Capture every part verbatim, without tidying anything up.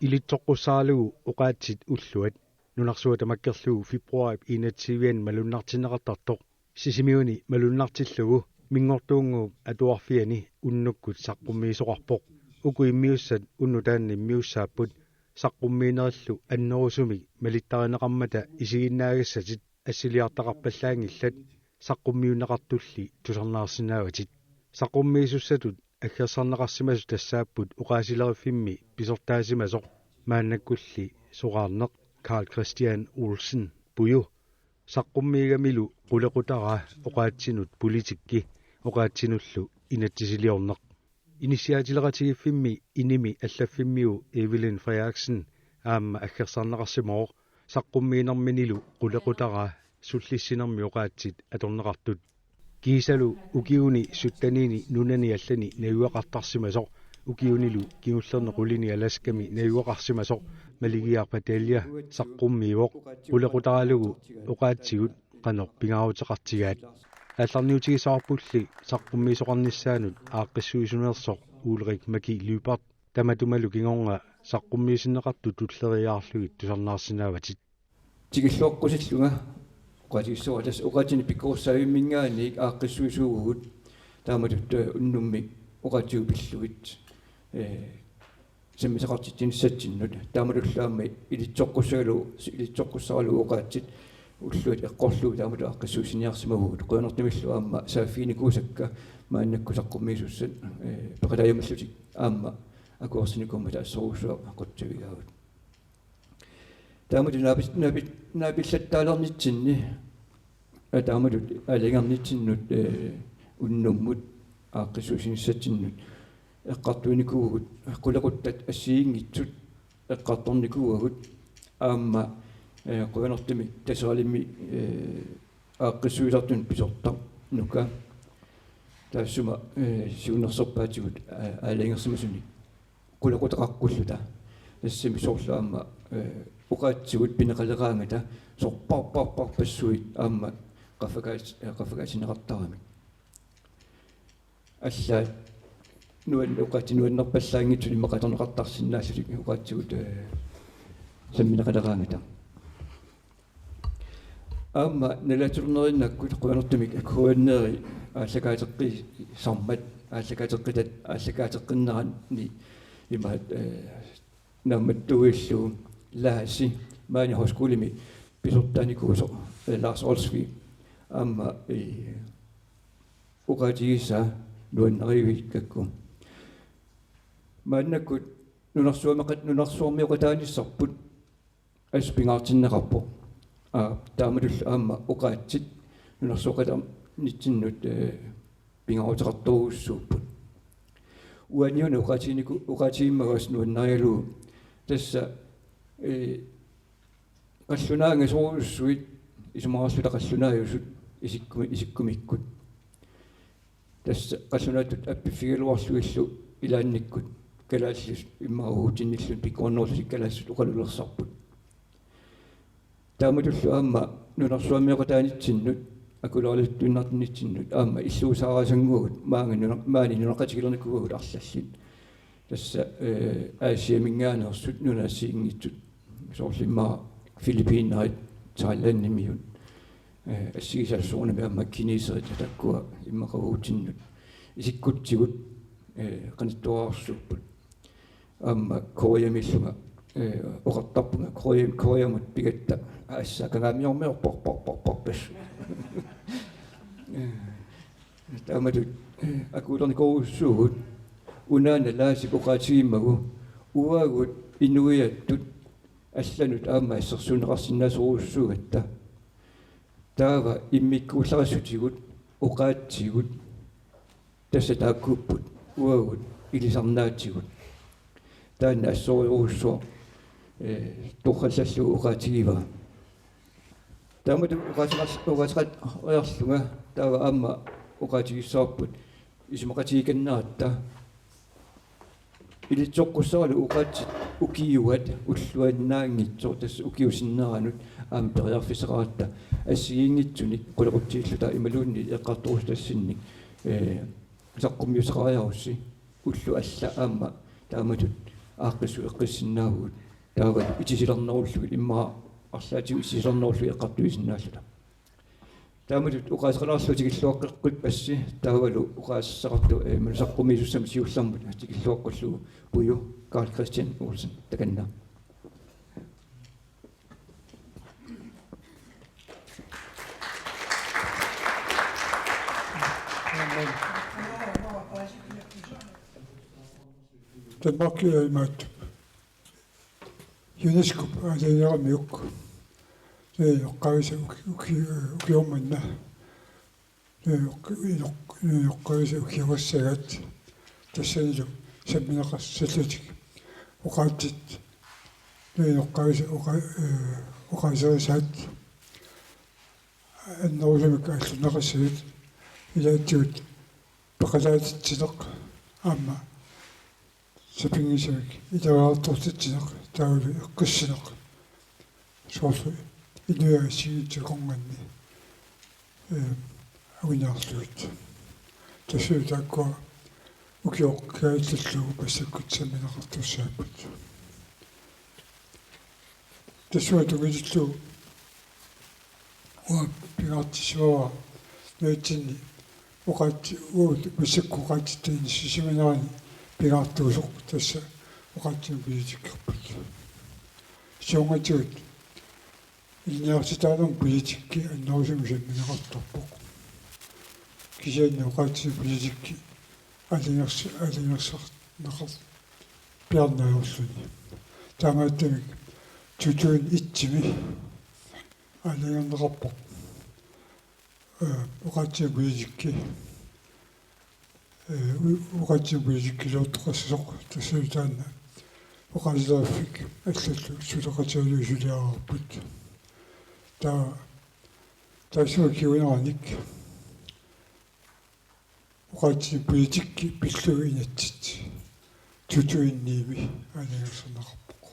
Ilitsoqqussaralugu oqaatsit ulluat nunarsuaq tamakkerlugu februaarip enogtyve-ani malunnartinneqartartoq Sisimiuni malunnartillugu Minngortuunnguup Atuarfiani unnukkut saqqummiisoqarpoq. Uku immiussat unnuk taanna immiussaapput saqqummiinerillu annerusumik malittarineqarmata isiginnaagassatit assiliartaqarpallaanngillat, saqqummiunneqartulli tusarnaarsinnaavatit. Saqqummiisussatut aggersarneqarsimasut tassaapput oqaasileriffimmi pisortaasimasoq, maannakkulli soraarneq, Carl Christian Olsen Puju, saqqummiigamilu qulequtaraa oqaatsinut politikki oqaatsinullu inatsisiliorneq. Inissiaatileqatigiiffimmi INI-mi allaffimmiu Evelyn Frederiksen aamma aggersarneqarsimavoq saqqummiinerminilu qulequtaraa sullissinermi oqaatsit atorneqartut. Kiisalu ukiuni syttenini nunani allani najugaqartarsimasoq, ukiunilu kingullerni qulini Alaskami najugaqarsimasoq Maligiaq Patalja saqqummiivoq qulequtaralugu oqaatsigut qanoq pingaaruteqartigaat. Aallarniutigissavarpulli saqqummiisoqarnissaanut aaqqissuisuunersoq Ulrik Maki Lyberth tamatumalu kingorna saqqummiisinneqartut tulleriiaarlugit tusarnaarsinnaavatit. Tikilluaqqusillunga oqaatigissavara, tassa oqaatsinik pikkorissaavimminngaanniit aaqqissuisuuvugut taamatut, eh, unnummi oqaatsigut pillugit, eh, sammisaqartitsinissatsinnut. Taamatullu aamma ilitsoqqussaralugu, ilitsoqqussaralugu oqaatsit ulluat eqqorlugit taamatut aaqqissuussiniarsimavugut. Qujanartumillu aamma saaffiginikuusakka maannakkut saqqummiisussat, eh, peqataajumallutik aamma akuersinikuummata assorujussuaq qutsavigaagut. Taamatut naapis-, naapis-, naapillattaalernitsinni, aa, taamatut aalajangernitsinnut, eh, unnummut aaqqissuussinissatsinnut eqqartuinikuuvugut, qulequttat assigiinngitsut eqqartornikuuagut, aamma, eh, qujanartumik Taseralimmi, eh, aaqqissuisartunut pisortaq Nuka taassuma, eh, siunnersorpaatigut, eh, aalajangersimasunik qulequtaqaqqulluta. Tassami soorlu aamma, eh, oqaatsigut pineqaleraangata sorparparparpassuit aamma qaffakaat-, eh, qaffakaatinneqartaramik. Allaat nuan-, oqaatsit nuannerpallaanngitsut immaqa atorneqartarsinnaallutik oqaatsigut, eh, sammineqaleraangata. Aamma nalaatsornerinnakkut qujanartumik K N R-i aallakaateqqisarmat, aallakaateqqitat, aallakaateqqinneranni imaat, eh, naammattuuillugu Laasi maani højskolimi pisortaanikuusoq, eh, Lars Olsvig aamma, eh, oqaatigisaa nuannarivikkakku. Maannakkut nunarsuarmeqat-, nunarsuarmioqataanissarput assut pingaartinneqarpoq. Aa, taamatullu aamma oqaatsit nunarsuoqataanitsinnut, eh, pingaaruteqartorujussuupput. Uaniuna oqaatiginiku-, oqaatigimmagu assut nuannarigalugu tassa, eh, qallunaangasorujussuit isumaqarluta qallunaajusut isikkumi-, isikkumikkut. Tassa qallunaattut appiffigigaluarlugillu ilaannikkut kalaallisut immaqa uagutsinnilluunniit pikkorinnerullutik kalaallisut oqalulersarput. Taamatullu aamma nunarsuarmioqataanitsinnut, akulaarluttuinnarnitsinnut aamma illuusaarasannguagut maani nuna-, maani nunaqqatigilernikuuagut arlallit. Tassa, eh, Asiaminngaanneersut nunat assigiinngitsut, soorlu immaqa Filippiinerit, Thailandimiut, eh, assigisaallu soorunami aamma kineserit, taakkua immaqa uagutsinnut isikkutsigut, eh, qanittuararsuupput. Aamma Koreamiillunga, eh, oqartarpunga Korea-, Koreamut pigatta aassaa kangaamiormiorparparparparpassuit. Eh, taamatut, eh, akuulernikuusugut. Unaana Laasip oqaatigimmagu uagut inuiattut allanut aamma assersuunneqarsinnaasorujussuugatta. Taava immikkuullarissutigut oqaatsigut tassa taakkuupput uagut ilisarnaatigut. Taanna assorujussuaq, eh, torrallallugu oqaatigivaa. Taamatut oqaaseqar-, oqaaseqariarlunga taava aamma oqaatigissavarput isumaqatigikanneratta. Ilitsoqqussaralu oqaatsit ukiuat ulluannaanngitsoq, tassa ukiup sinneranut aamma periarfissaqaratta assigiinngitsunik qulequtsilluta imaluunniit eqqartorussutassinnik, eh, saqqummiussaqariarussi ullut allat aamma taamatut aaqqissuussinnaavugut. Taava itisilernerullugit immaqa arlaatigut itisilernerullugit eqqartuisinnaalluta. Taamatut oqaaseqalaarlugu tikilluaqqeqqippassi taavalu oqaaseqartoq, eh, malusaqqumiisussamik siullermut tikilluaqqullugu Puju Karl Kristian Olsen takanna. Danmark imaattup UNESCO-p aalajangeramiuk. Ee, eqqaavisa uki-, uki-, ukioq manna. Ee, eq-, eq-, eqqaavisa ukiuassagaat. Tassanilu sammineqarsimasatik oqaatsit. Ee, eqqaavisa oqa-, ee, oqaaserisaat. Annerusumik aallunneqassasut ilaatigut peqataatitsineq aamma sapinngisamik ilagaartortitsineq taavalu eqqissineq soorlu inuiaat assigiinngitsunik akornanni, eh, anguniarlugit. Tassuuna taakkua ukioq kaallallugu massakkut sammineqartussaapput. Tassuuna tunngillugu uanga pingaartissimaarpara nunatsinni oqaatsit, uagut massakkut oqaatsitta inissisimanerani pingaartuusoq tassa oqaatsinut politikkerput. Siornatigut ilinniartitaanermut politikki annerusumik sammineqartarpoq. Kisianni oqaatsinut politikki aalajangersi-, aalajangersarneqarpiarneq ajorluni. Taamaattumik to tusind et-imi aalajangerneqarpoq. Ee, oqaatsinut politikki. Ee, u-, oqaatsinut politikkiliortoqassasoq tassalu taanna oqaasileriffik allallu suleqatigalugit suliareerput. Taava taassuma kinguneranik oqaatsinut politikki pillugu inatsit to tusind ni-mi aalajangerneqarpoq.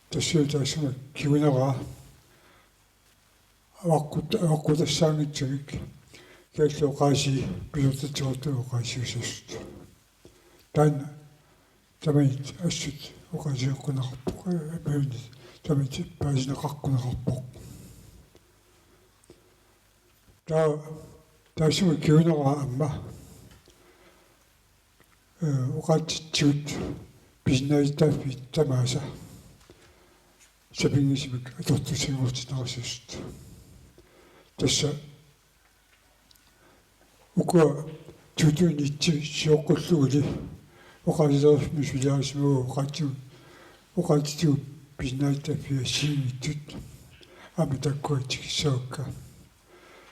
Tassalu taassuma kinguneraa avaqqut-, avaqqutassaanngitsumik kalaallit oqaasii pisortatigoortumik oqaasiussasut. Taanna tamanit assut oqaasigeqqunneqarpoq, eh, apeunit tamanit paasineqaqquneqarpoq. Taava taassuma kinguneraa aamma, eh, oqaatsitsigut pisinnaatitaaffiit tamaasa sapinngisamik atortussanngortinneqassasut. Tassa ukua to tusind et-imi sioqqulluguli oqaasileriffimmi suliarisimavagut oqaatsigut, oqaatsitsigut pisinnaatitaaffiit assigiinngitsut aamma taakkua tikissavakka.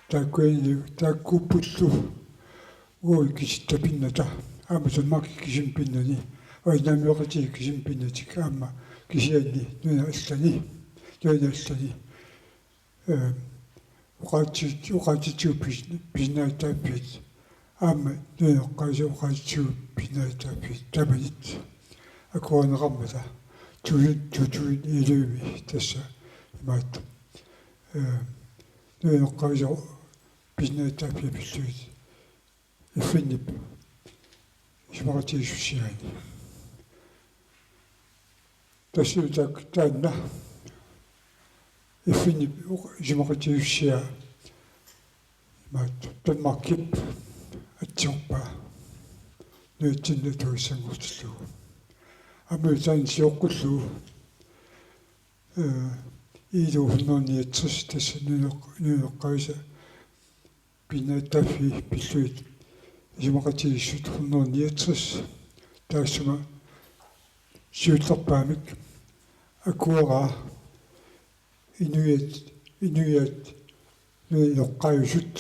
Taakkuani, taakkuuppullu uagut kisitta pinnata, aamma Danmarkip kisimi pinnani, aamma naamioqatigiit kisimi pinnatik, aamma kisianni nunani allani, nunani allani, eh, oqaatsit-, oqaatsitsigut pis-, pisinnaatitaaffiit, aamma nunap eqqaavisut oqaatsitsigut pisinnaatitaaffiit tamanit akuerineqarmata, to tusind, to tusind elleve-mi tassa imaattoq. Eh, nunap eqqaavisut pisinnaatitaaffiat pillugit F N-ip isumaqatigiissusiaani. Tassalu taak-, taanna F N-ip uq-, isumaqatigiissusia imaattoq Danmarkip atsiorpaa nunatsinni atugassanngortillugu. Aamma taanna sioqqullugu, eh, I L O hundrede niogtres, tassa nunap eq-, nunap eqqaavisa pisinnaatitaaffiit pillugit isumaqatigiissut hundrede niogtres, taassuma siullerpaamik akueraa inuiaat, inuiaat nunap eqqaajusut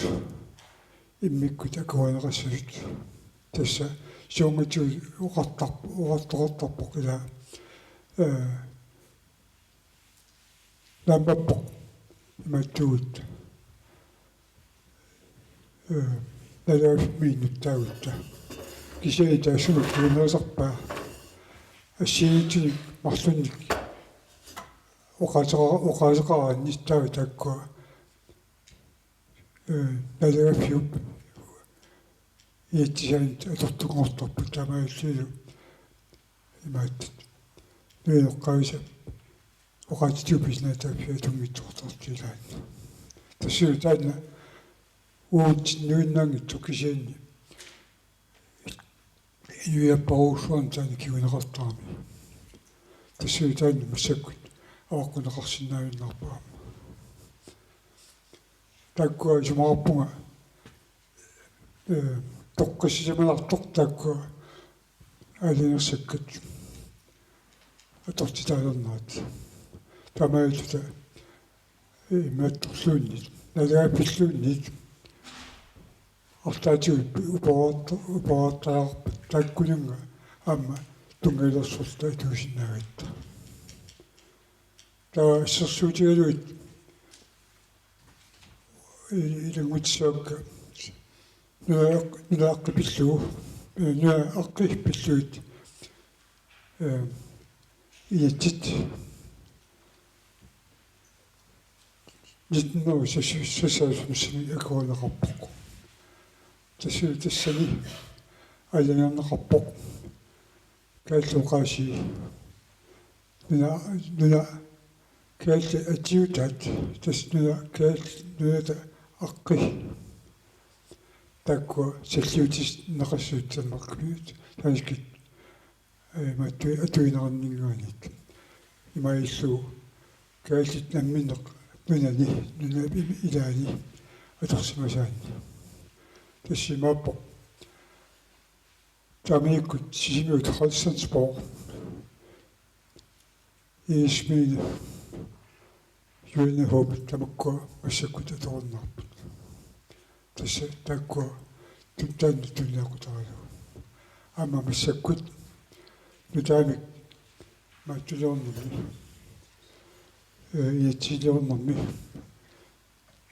immikkut akuerineqassasut. Tassa siornatigut oqartarp-, oqartoqartarpoq ilaa, eh, naammappoq imaattugut, eh, naalagaaffimmiinnuttaagutta. Kisianni taassuma kingunerisarpaa assigiinngitsunik marlunnik oqaaseqa-, oqaaseqaraanni taava taakkua, eh, naalagaaffiup inatsisaanit atortunngortarput taamaalillunilu imaattut. Nuineqqaavisa oqaatsitigut pisinnaatitaaffiat atunngitsoortartut ilaanni. Tassalu taanna uatsinnut nuinnaanngitsoq kisianni inuiapparujussuarnik taanna kinguneqartarami. Tassalu taanna massakkut avaqqunneqarsinnaajunnaarpara. Taakkua isumaqarpunga, ee, toqqissisimanartoq taakkua aalajangersakkat atortitaalernerat. Taamaalilluta imaattorluunniit, naalagaaffilluunniit arlaatigut uparuarta-, uparuartariaqarpat taakkununnga aamma tunngavilersorluta atuisinnaagatta. Taava assersuutigalugit i-, ilanngutissavakka nunap, nunap aqqi pillugu, ee, nunap aqqi pillugit, ee, inatsit nitten hundrede seksoghalvfems akuerineqarpoq. Tassa tassani aalajangerneqarpoq kalaallit oqaasii nuna, nuna kalaallit atiutaat, tassa nuna kalaallit nunata aqqi. Taakkua salliutinneqassasut tamakkununnga danskit, ee, imaattoq atuineraninngaanniit. Imaluunniit kalaallit namminneq nunani, nunap ilaani atorsimasaanni. Tassa imaappoq taamanikkut Sisimiut Christiansborg, Egedesminde, Jyllinge H B tamakkua massakkut atorunnaarput. Tassa taakkua tuntaanut tunniaqutaralugu. Aamma massakkut nutaamik maattuliornermi, ee, inatsisiliornermi,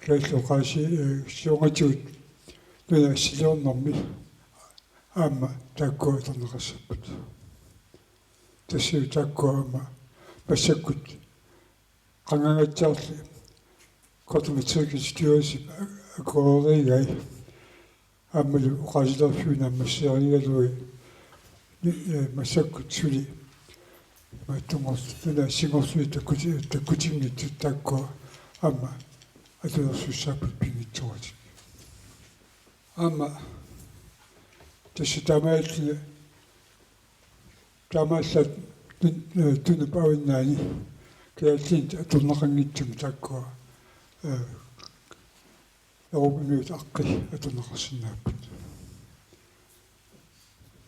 kalaallit oqaasii, ee, siornatigut nunap assiliornermi aamma taakkua atorneqassapput. Tassalu taakkua aamma massakkut qangangaatsiarli Kortumaterielkirkestyrelsip akuererigai aammalu oqaasilerfiup naammasserigalugit, ee, massakkut suli imaattunngorluta nunap assinngorlugit takkuti-, takkutinngitsut taakkua aamma atulersussaapput pinngitsooratik. Aamma tassa taamaalilluni taamaallaat tun-, ee, Tunup avannaani kalaallinit atorneqanngitsumik taakkua, ee, Europamiut aqqi atorneqarsinnaapput.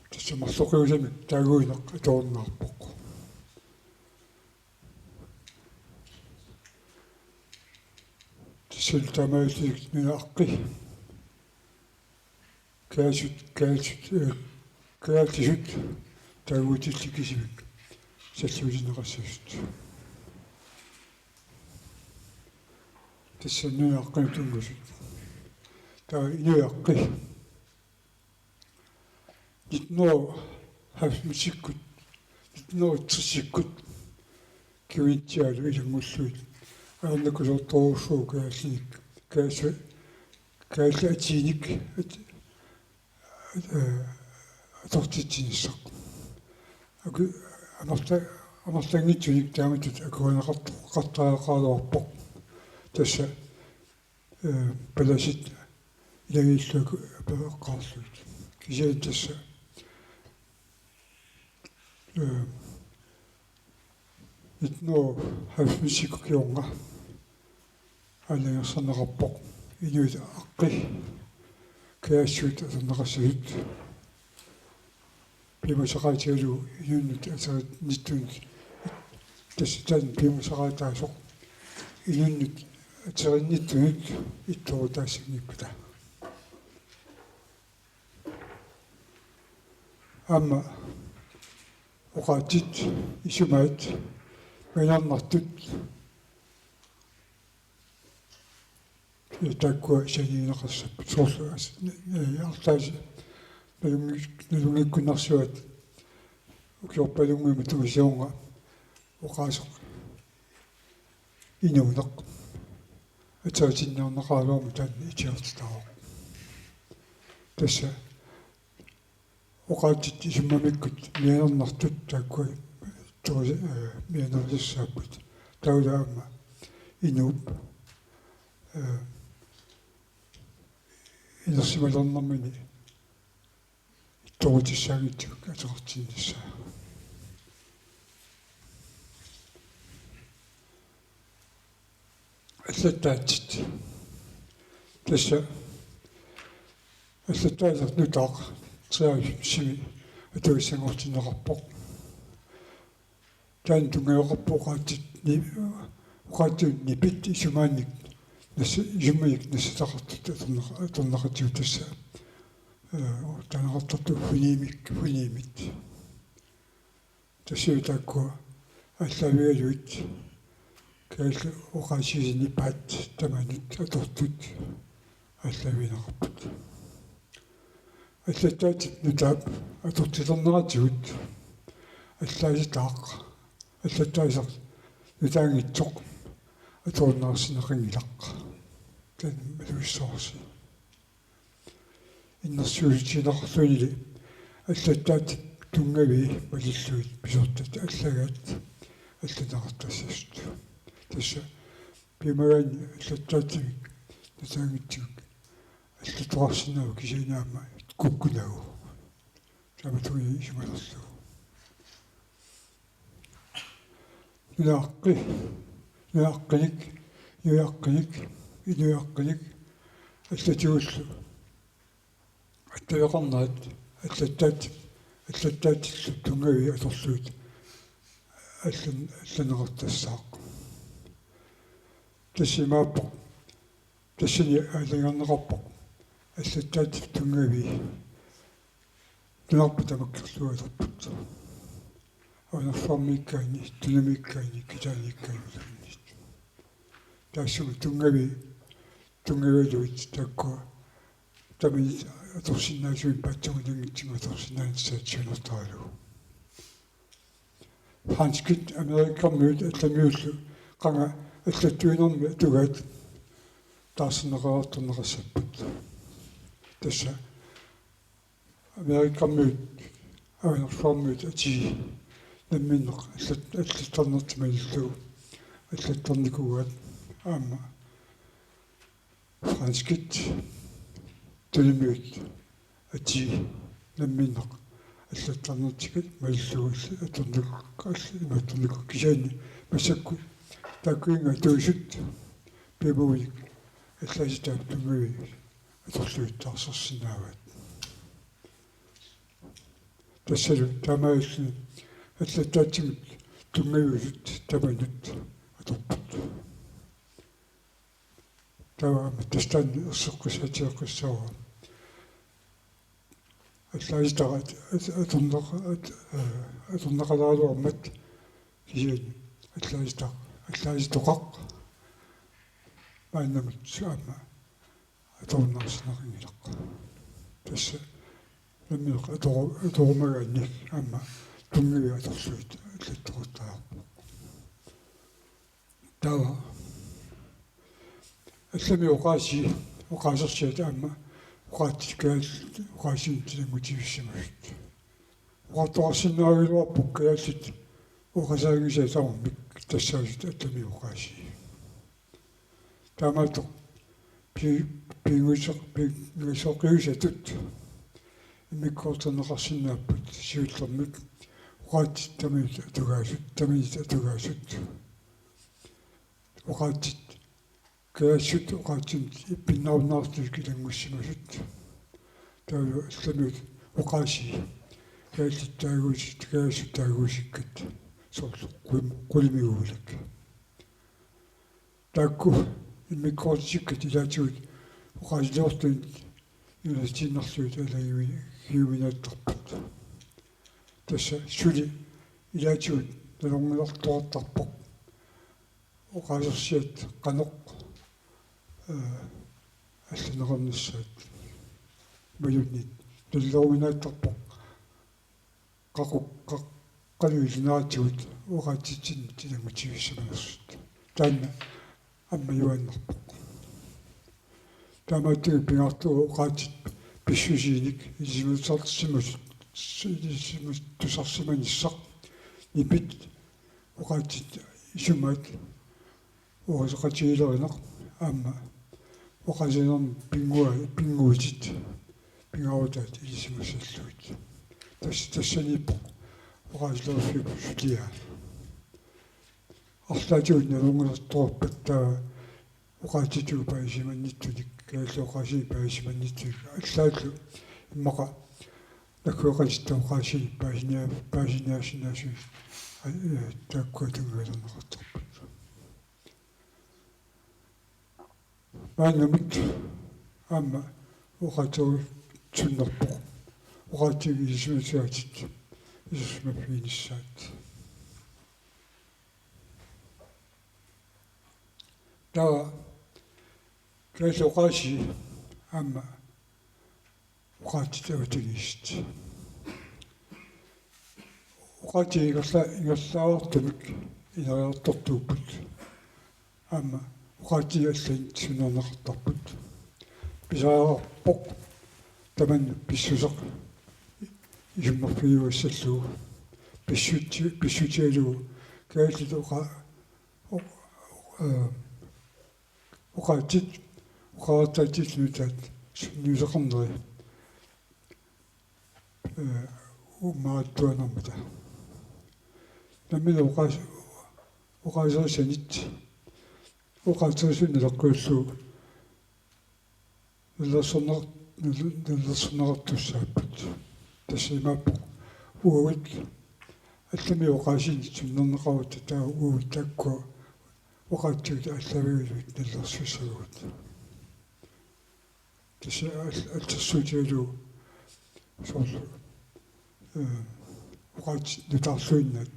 Tassa marloqiusamik taaguineq atorunnaarpoq. Tassalu taamaalillutik nunap aqqi kalaallisut, kalaallisut, ee, kalaallisut taaguutillit kisimik salliutinneqassasut. Tassa nunap aqqinut tunngasut. Taava inuit aqqi. Nitten hundrede halvfemsikkut, nitten hundrede tresikkut kingunitsiaalu ilanngullugit ajornakusoortorujussuuvoq kalaallinik, kalaalli-, kalaallit atiinik at-, ee, atortitsinissaq. Aku-, amerla-, amerlanngitsunik taamatut akuerineqartoqartariaqaraluarpoq. Tassa, ee, palasit ilagiillutik apereqqaarlugit. Kisianni tassa, ee, nitten hundrede halvfemsikkut kingorna aalajangersarneqarpoq inuit aqqi kalaallisut atorneqassasut. Piumasaqaatigalugu inunnut aterinnittunut, tassa taanna piumasaqaataasoq, inunnut aterinnittunut ittoorutaassanngippata. Aamma oqaatsit, isumaat, mianarnartut, ee, taakkua sanigineqassapput, soorlu as-, ee, arlaasi nalunngik-, nalunngikkunnarsuat ukiorpalunngui matuma siorna oqaaseq inuuneq ateritinniarneqaraluarmat taanna itigartitaavoq. Tassa oqaatsit isummamikkut mianernartut taakkua turi-, eh, mianerissapput. Taava aamma inuup, eh, inersimalernermini ittorutissaanngitsut ateqartinnissaa. Allattaatit. Tassa allattaasaq nutaaq treoghalvfemsimi atugassanngortinneqarpoq. Taanna tunngaveqarpoq oqaatsit ni-, oqaatsip nipit isumaannik nassa-, isumanik nassataqartut atorneq-, atorneqatigut tassa, eh, taaneqartartut fonemik, fonemit. Tassa taakkua aallaavigalugit kalaallit oqaasii nipaat tamanut atortut aallaavigineqarput. Allattaatip nutaap atortilerneratigut allaasitaaq, allattaasaq nutaanngitsoq atorunnaarsinneqanngilaq. Taanna malugissavarsi. Innersuussutigineqarlunili allattaatip tunngavii malillugit pisortat allagaat allanneqartassasut. Tassa piumagaanni allattaatsimik nutaanngitsimik allattoqarsinnaavoq kisianni aamma kukkunagu. Taamatut isumalerlugu. Nunaqi-, nunaqqinik, inuiaqqinik, inuiaqqinik allatigullu attaveqarnerat allattaat-, allattaatillu tunngavii atorlugit allan-, allanneqartassaaq. Tassa imaappoq, tassani aalajangerneqarpoq allattaatip tunngavii nunarput tamakkerlugu atorput. Avanersuarmiikkaanni, Tunumikkaanni, Kitaaniikkaanni. Taassuma tunngavii, tunngavigalugit taakkua tamanit atorsinnaasumik paatsuunngitsunik atorsinnaanissaq siunertaralugu. Franskit Amerikamiut allamiullu qanga allattuinermi atugaat taarserneqareertarneqassapput. Tassa Amerikamiut, Avanersuarmiut atii namminneq allat-, allattarnertik malillugu allattarnikuugaat aamma franskit Tunumiut atii namminneq allattarnertik malillugu atornik-, all-, imaattornikut kisianni massakkut taakkuinga atuisut piumagunik allaasitaap tunngavii atorlugit taarsersinnaavaat. Tassalu taamaalilluni allattaatsimut tunngaviusut tamanut atorput. Taava aamma tassa taanna erseqqissaatigeqqissaavara. Allaasitaq at-, at-, atorneq-, at-, eh, atorneqaleraluarmat kisianni allaasitaq, allaasitoqaq maannamut aamma atorunnaarsinneqanngilaq. Tassa nammineq atoru-, atorumagaanni aamma tunngavii atorlugit allattoqattaarpoq. Taava allami oqaasii, oqaasersiat aamma oqaatsit kalaallit oqaasiinik tilanngutivissimasut. Oqartoqarsinnaagaluarpoq kalaallit oqasaanngisaat tamarmik tassaasut allami oqaasii. Taamaattoq pi-, pinngitsoq-, pinngitsoorpiusatut immikkoortinneqarsinnaapput siullermik oqaatsit tamanit atugaasut, tamanit atugaasut. Oqaatsit kalaallisut oqaatsinut ippinnarunnaartutut ilanngussimasut. Taavalu allamiut oqaasii kalaallit taaguusit, kalaallisut taaguusikkat soorlu qul-, qulimiguulik. Taakku immikkoortikkat ilaatigut oqaasiliortunit ingerlatiinnarlugit aalajangiuminaattarput. Tassa suli ilaatigut nalornilertoqartarpoq oqaasersiat qanoq, eh, allanneqarnissaat. Imaluunniit naleruminaattarpoq qaqu-, qaq-, qanoq ilineratigut oqaatsitsinnik tilanngutivissanersoq. Taanna ammajuaannarpoq. Taamaattumik pingaartoq oqaatsit pissusiinik ilisimatusarsimasut ilisimas-, tusarsimanissaq, nipit oqaatsit isumaat uasoqatigiilerineq aamma oqaasiinermi pinngua-, pinnguutit pingaarutaat ilisimassallugit. Tas-, tassaniippoq oqaasilerfiup suliaa. Arlaatigut nalunngilartorpakka taava oqaatsitigut paasisimannittunik, kalaallit oqaasinik paasisimannittunik, allaallu immaqa naggueqatitta oqaasinik paasinia-, paasiniarsinnaasut, aa, ee, taakkua tunngavilerneqartarput. Maannamut aamma oqaatigerusunnerpoq oqaatsit ilisimasaatit isersimaffiginissaat. Taava kalaallit oqaasii aamma oqaatsit avatangiisit. Oqaatsit ingerla-, ingerlaartumik ineriartortuupput. Aamma oqaatsit allanit sunnerneqartarput. Pisariaqarpoq tamanna pissuseq isummerfigiuassallugu. Pissutsi-, pissutigalugu kalaallit oqa-, oq-, ee, oqaatsit, oqariartaatsilluni taava sunniuteqarneri, ee, uummaarattuarnermata. Nammineq oqaas-, oqaaserisanit, oqaaserisunik naleqqiullugu nallersorneq-, nal-, nallersorneqartussaapput. Tassa imaappoq uagut allamik oqaasiinik sunnerneqarutta taava uagut taakkua oqaatsigut aallaavigalugit nallersussaagut. Tassa al-, assersuutigalugu soorlu, ee, oqaatsit nutaarluinnaat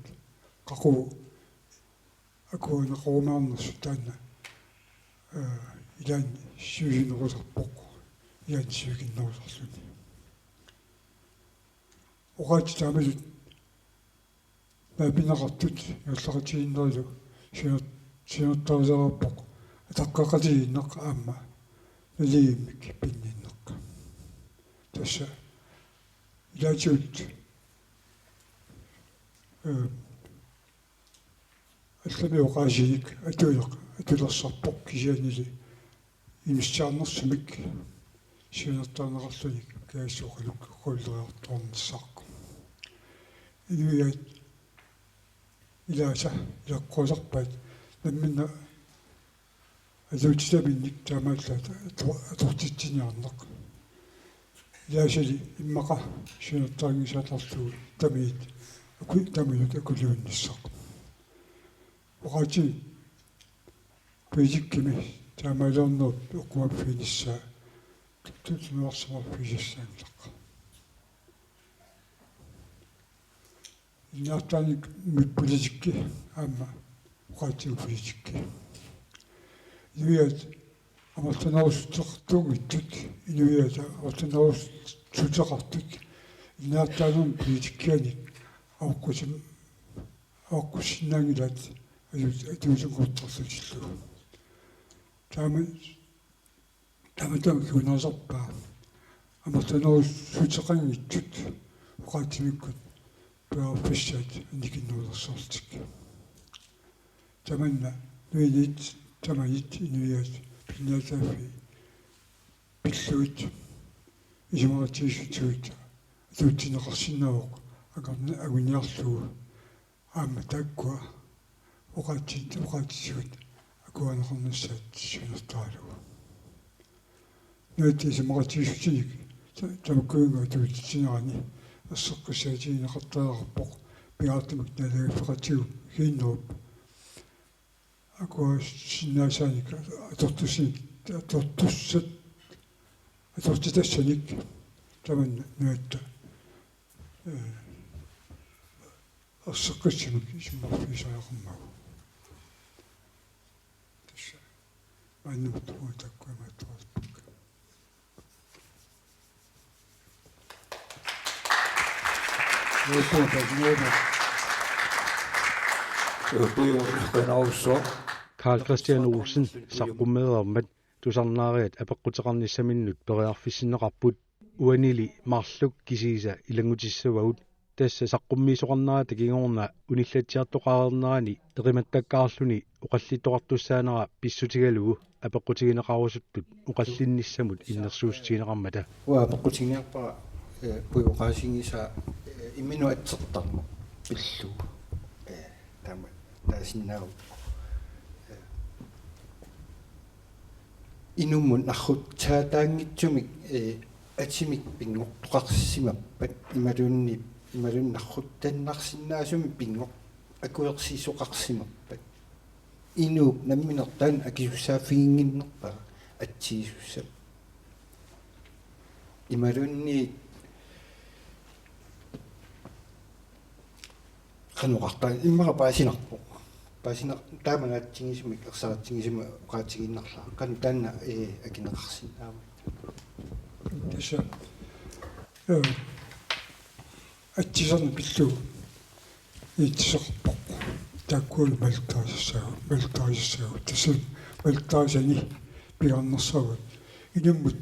qaqugu akuerineqarumaarnersut taanna, ee, ilaanni siusinnerusarpoq, ilaanni sivikinnerusarluni. Oqaatsit taamatut naapinneqartut ingerlaqatigiinnerilu siuner-, siunertarisareerpoq ataqqeqatigiinneq aamma naligiimmik pinninneq. Tassa ilaatigut, ee, allamik oqaasiinik atuileq-, atulersarpoq kisiannili inissisiarnersumik siunertarineqarlutik kaassuuqaluk qulleriartornissaaq. Inuiaat ilaasa ilaqquusarpaat namminneq atuutitaminnik taamaallaat ator-, atortitsiniarneq. Ilaasali immaqa siunertarinngisaannarlugu tamanit aku-, tamanut akuliuinnissaq. Oqaatsit politikkimi taamaaliornerup eqqumaffiginissaa tu-, tunuarsimaffigissassaanngilaq. Ilinniartitaanermut politikki aamma oqaatsigut politikki. Inuiaat amerlanerussuteqartunngitsut, inuiaat amerlanerussuteqartut, ilinniartitaanermut politikkianik aqqusim-, aqqussinnaanngilaat atu-, atuisunngortarlutillu. Taama tamatuma kingunerisarpaa amerlanerussuteqanngitsut oqaatsimikkut periarfissaat annikinnerulersorlutik. Tamanna nuinnit tamanit inuiaat pinnaataaffii pillugit isumaqatigiissutigut atuutsinneqarsinnaavoq angerni-, anguniarlugu aamma taakkua oqaatsit, oqaatsitigut akuerineqarnissaat siunertaralugu. Nunatta isumaqatigiissutinik ta-, tamakkununnga atuutitsinerani erseqqissaatigineqartariaqarpoq pingaartumik naalagaaffeqatigiinnerup akuerisinnaasaanik atortussanik, atortussat, atortitassanik tamanna nunatta, ee, erseqqissumik isummerfigisariaqarmagu. Tassa maannamut uagut taakkua imaattoqarpakka. Uuppugut taasinnaavunga. Uuppugut qinaarusso. Karl Kristian Olsen saqqummereermat tusarnaariat apeqquteqarnissaminnut periarfissinneqarput. uanili marluk kisiisa ilanngutissavagut. Tassa saqqummiisoqarnerata kingorna unillatsiartoqareernerani eqimattakkaarluni oqallittoqartussaanera pissutigalugu apeqqutigineqarusuttut oqallinnissamut innersuussutigineqarmata. Uanga apeqqutiginiarpara, eh, puivoqaasigisaa, eh, imminut atsertarmat pillugu. Eh, taama taasinnaavoq. Eh, inummut narrutsaataanngitsumik, eh, atimik pinngortoqarsimappat imaluunniit, imaluunniit narruttannarsinnaasumik pinngor-, akuersisoqarsimappat. Inuup nammineq taanna akisussaaffiginnginnerpara atsiisussaq. Imaluunniit qanoq oqartarpa, immaqa paasinarpoq. Paasinar-, taama naatsigisumik, ersaritsigisumik oqaatigiinnarlara. Qanoq taanna, ee, akineqarsinnaammat. Tassa, ee, atsisorneq pillugu ittisoqarpoq. Taakkualu malittarisassaagut, malittarisassaagut. Tassa malittarisani pingaarnersaavoq inummut,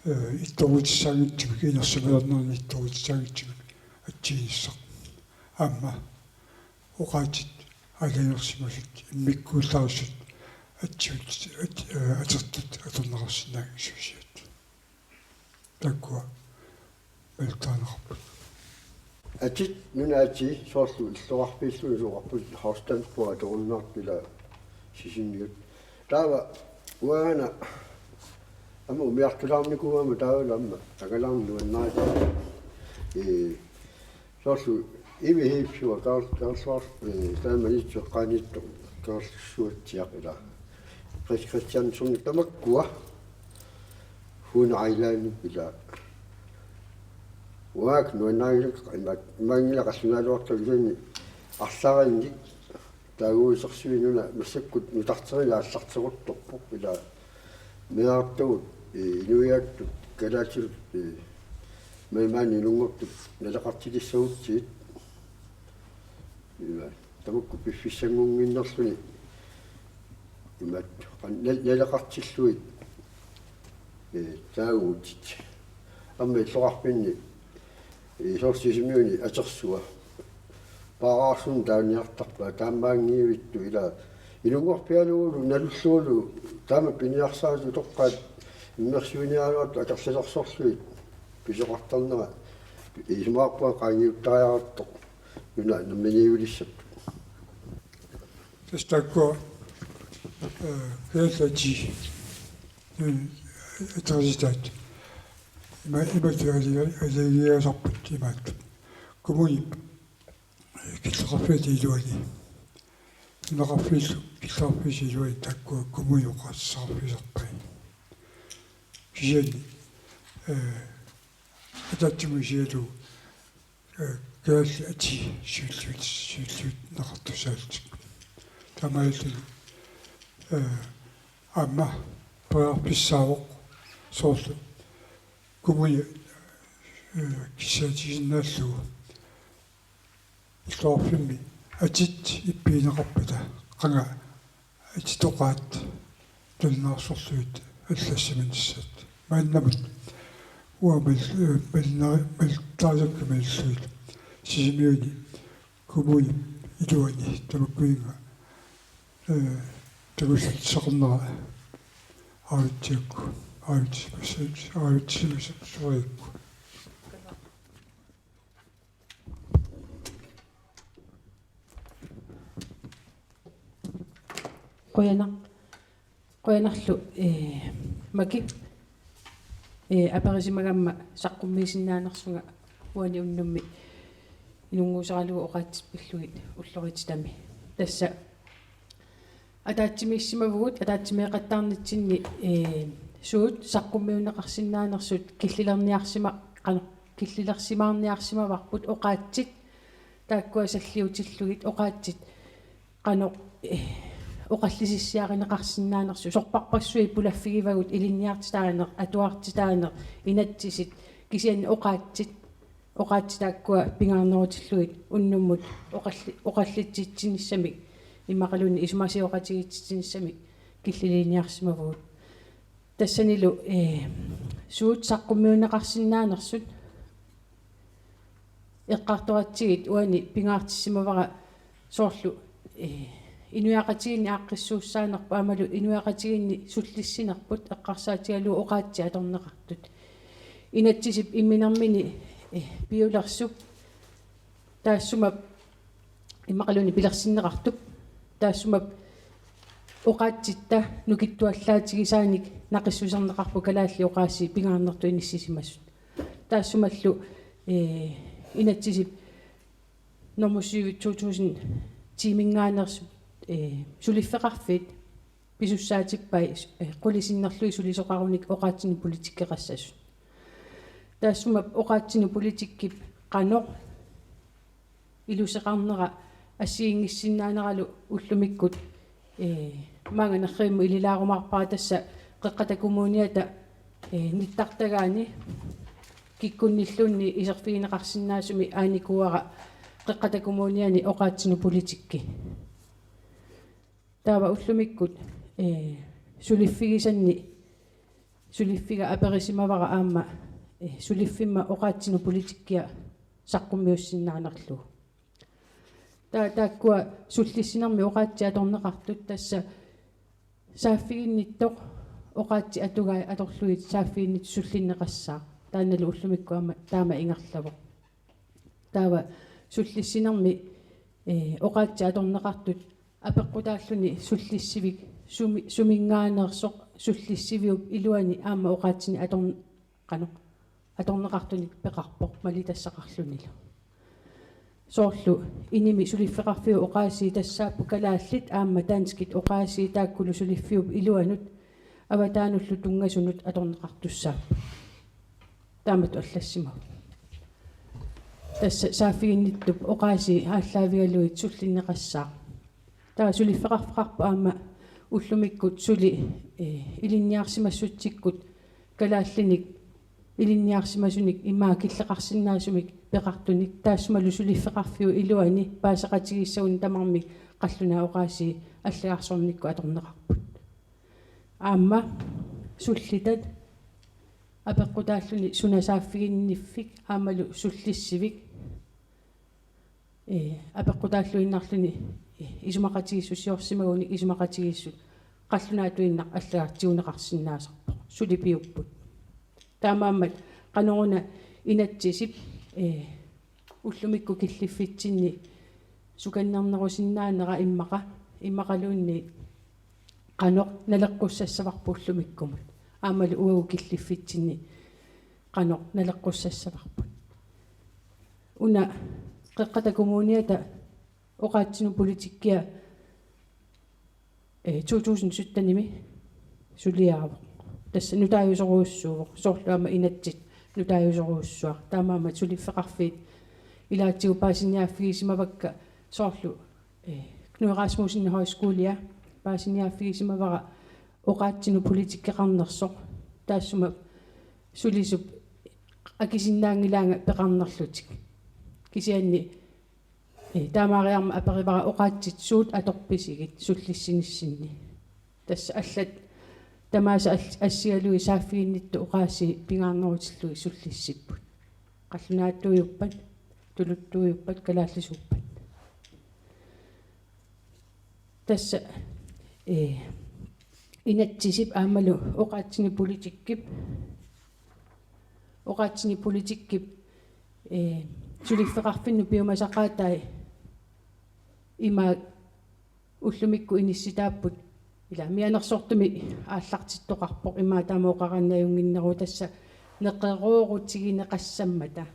eh, ittorutissaanngitsumik, inersimalernerani ittorutissaanngitsumik atsiinissaq. Aamma oqaatsit aalajangersimasut immikkuullarisut atsiut, at-, eh, atertut atorneqarsinnaanngillat suusiat. Taakkua malittarineqarput. Atit nunat atii soorlu illoqarfiillu iluaqarput, Hausdamp atorunnaarput ila Sisimiut. Taava uanga aamma umiartulaarnikuugama taavalu aamma angalaarneq nuannarigakku. Ee, soorlu Imi Hiipsua Karl-, Karlsvars, ee, taama itseqqaaniittoq Karlssuatsiaq ila. Chris Christiansen tamakkua. Hun Island ila. Uanga nuannarigakku ima-, imaanngilaq qallunaatuartut ilaanni arlaarinnik taaguusersuit nuna massakkut nutarterineq aallarteruttorpoq ila meerartagut, ee, inuiattut, kalaatigut, ee, maani Inunngortut naleqartilissagutsigit. Ima, tamakku piffissanngunnginnerluni. Imaat, qan-, nal-, naleqartillugit, ee, taaguutit. Aamma illoqarfinni, ee, soorlu Sisimiuni atersua. Paaraarsuni taaniartarpaa, taamaanngivittoq ila. Inunngorpialugulu nalullugulu taama piniarsaat utoqqaat immersuiniaraluartut akerlilersorlugit pisoqartarnera isumaqarpunga qaangiuttariaqartoq nuna namminiivilissapput. Tassa taakkua, eh, Kalaallit Atii, eh, aterisitaat. Ima, imatut aalajangigaasarput imaattoq. Kommunip, eh, killeqarfiata iluani. Nunaqarfiillu killeqarfiisa iluani taakkua kommunip oqaaseqarfissarpai. Kisianni, eh, ataatsimut isigalugu, eh, Kalaallit Atii siulliut, siulliunneqartussaallutik. Taamaalilluni, eh, aamma periarfissaavoq soorlu kommuni, eh, kissaatiginnaallugu illoqarfimmi atit ippigineqarpata qanga atitoqaat tunineqarsorlugit allassimanissaat. Maannamut uanga mal-, eh, malna-, malittarisakkit malillugit Sisimiuni kommunip iluani tamakkuinnga, eh, takussutissaqarnera aavitsigakku, aavitsi-, aavitsi-, sorry. Qujanaq. Qujanarlu, eh, Maki, eh, aperisimagama saqqummiisinnaanersunga uani unnummi inunnguusaralugu oqaatsit pillugit ulloritsitami. Tassa ataatsimiissimavugut, ataatsimeeqattaarnitsinni, eh, suut saqqummiunneqarsinnaanersut killilerniarsima-, qanoq, killilersimaarniarsimavarput oqaatsit taakkua salliutillugit oqaatsit qanoq, eh, oqallisissiarineqarsinnaanersut, sorpassuit pulaffigivagut, ilinniartitaaneq, atuartitaaneq, inatsisit, kisianni oqaatsit, oqaatsit taakkua pingaarnerutillugit unnummut oqalli-, oqallitsitsinissamik immaqaluunniit isumasioqatigiitsitsinissamik killiliiniarsimavugut. Tassanilu, eh, suut saqqummiunneqarsinnaanersut eqqartoratsigit uani pingaartissimavara soorlu, eh, inuiaqatigiinni aaqqissuussaanerput aammalu inuiaqatigiinni sullissinerput eqqarsaatigalugu oqaatsit atorneqartut. Inatsisip imminermini, eh, piulersup taassuma immaqaluunniit pilersinneqartup taassuma oqaatsitta nukittuallaatigisaanik naqissuserneqarpoq kalaallit oqaasii pingaarnertut inissisimasut. Taassumalu, eh, inatsisip normu syv to tusind ti-minngaanneersut, eh, suliffeqarfiit pisussaatippai, eh, qulit sinnerlugit sulisoqarunik oqaatsinut politikkeqassasut. Taassuma oqaatsinut politikkip qanoq iluseqarnera assigiinngissinnaaneralu ullumikkut, eh, maanga nerrivimmut ililaarumaarpara tassa Qeqqata Kommuniata, eh, nittartagaani kikkunnilluunniit iserfigineqarsinnaasumik aanikuuara Qeqqata Kommuniani oqaatsinut politikki. Taava ullumikkut, eh, suliffigisanni, suliffiga aperisimavara aamma, eh, suliffimma oqaatsinut politikkia saqqummiussinnaanerlugu. Taa-, taakkua sullissinermi oqaatsit atorneqartut tassa saaffiginnittoq oqaatsit atugai atorlugit saaffiginnittoq sullinneqassaaq. Taannalu ullumikkut aamma taama ingerlavoq. Taava sullissinermi, eh, oqaatsit atorneqartut apeqqutaalluni sullissivik sumi-, suminngaanneersoq sullissiviup iluani aamma oqaatsinik atorn-, qanoq, atorneqartunik peqarpoq malitassaqarlunilu. Soorlu inimi suliffeqarfiup oqaasii tassaapput kalaallit aamma danskit oqaasii taakkulu suliffiup iluanut avataanullu tunngasunut atorneqartussaapput. Taamatut allassimavoq. Tassa saaffiginnittup oqaasii aallaavigalugit sullinneqassaaq. Taava suliffeqarfeqarpoq aamma ullumikkut suli, eh, ilinniarsimassutsikkut kalaallinik ilinniarsimasunik immaqa killeqarsinnaasumik peqartunik taassumalu suliffeqarfiup iluani paaseqatigiissagunik tamarmik qallunaat oqaasii allagarsornikkut atorneqarput. Aamma sullitat apeqqutaalluni suna saaffiginniffik aammalu sullissivik, eh, apeqqutaalluinnarluni, eh, isumaqatigiissut siorsimagunik isumaqatigiissut qallunaatuinnaq allagartiguneqarsinnaasarpoq suli piupput. Taamaammat qanoruna inatsisip, eh, ullumikkut killiffitsinni sukannernerusinnaanera immaqa, immaqaluunniit qanoq naleqqussassavarput ullumikkumut. Aammalu uagut killiffitsinni qanoq naleqqussassavarput. Una Qeqqata Kommuniata oqaatsinut politikkia, eh, to tusind syttenimi suliaavoq. Tassa nutaajusorujussuuvoq. Soorlu aamma inatsit nutaajusorujussuaq. Taamaammat suliffeqarfiit ilaatigut paasiniaaffigisimavakka soorlu, eh, Knud Rasmussen Højskolia paasiniaaffigisimavara oqaatsinut politikkeqarnersoq. Taassuma sulisup akisinnaanngilaanga peqarnerlutik. Kisianni, eh, taamaariarmat aperivara oqaatsit suut atorpisigit sullissinissinni. Tassa allat tamaasa all-, assigalugit saaffiginnittoq oqaasii pingaarnerutillugit sullissipput. Qallunaatuujuppat, tuluttuujuppat, kalaallisuuppat. Tassa, eh, inatsisip aammalu oqaatsini politikkip, oqaatsini politikkip, eh, suliffeqarfinnut piumasaqaatai ima ullumikkut inissitaapput, ila mianersortumik aallartittoqarpoq, ima taama oqaraanni ajunnginneruvoq, tassa neqeroorutigineqassammata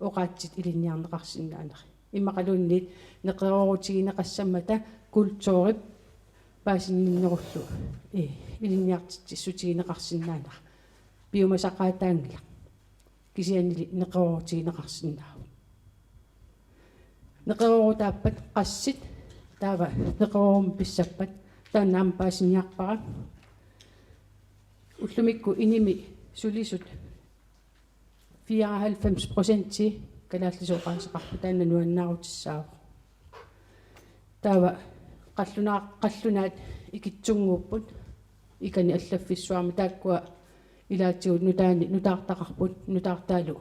oqaatsit ilinniarneqarsinnaanerat. Immaqaluunniit neqeroorutigineqassammata kulturip paasinninnerullu, eh, ilinniartitsissutigineqarsinnaanerat piumasaqaataanngilaq. Kisiannili neqeroorutigineqarsinnaavoq. Neqeroorutaappat qassit, taava neqeroorumik pissappat, taanna aamma paasiniarpara. Ullumikkut inimi sulisut fireoghalvfems procenti kalaallisut oqaaseqarput, taanna nuannaarutissaavoq. Taava qallunaa-, qallunaat ikittunnguupput. ikani allaffissuarmi taakkua ilaatigut nutaani nutaartaqarput, nutaartaalu